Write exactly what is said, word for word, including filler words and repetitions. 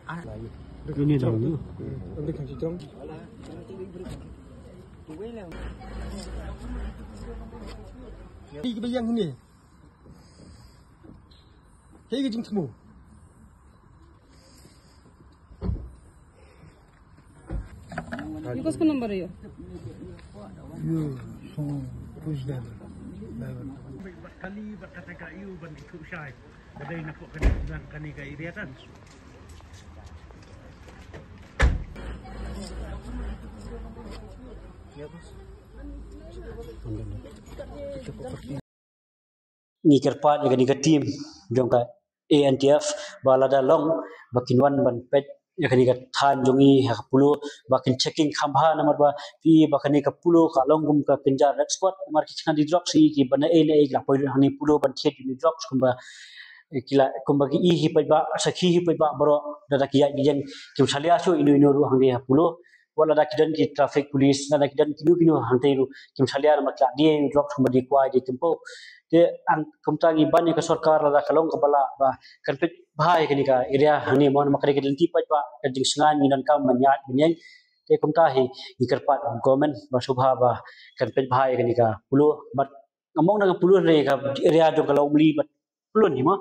Ini dong. Ini ki ba ïeng hynne. Kaei ka jingthmu? Iko ska number ïo. Ïo, song push driver. Kali bad kata ka ïu ban ki thuh shai. Ka dei na pok kane ka area kan. Ngi kyrpad ïa kane ka team jong ka A N T F ba lada long ba kin wan ban peit ïa kane ka thaiñ jong ngi ha ka Polo ba kin checking kham bha, namar ba phi ba kane ka Polo ka long kum ka kynja red squad, namar ki kynja drugs hi ki ban ei na ei ki la poi hangne Polo ban thied ïa drugs kumba ki la kumba ki i hi paidbah, sakhi hi paidbah baroh, lada ki ïaid ki ïeng kim salia shuh ino ino ruh hangne ha Polo. Wat lada ki don ki traffic police, lada ki don kino kino hangtei ruh kim salia namar ki la die drugs kumba die kwai die tempo. Te ang kumta ngi ban ïa ka sorkar lada ka long kaba lah ba kan peit bha ïa kane ka area hangne mo, namar kane ka lynti paidbah ka jingsngain ngi donkam ban ïaid ban ïeng. Te kumta hi ngi kyrpad government ba sngewbha ba kan peit bha ïa kane ka Polo bad nga mong na ka Polo ne ka area jong ka Lawmli bad Polo ni mo.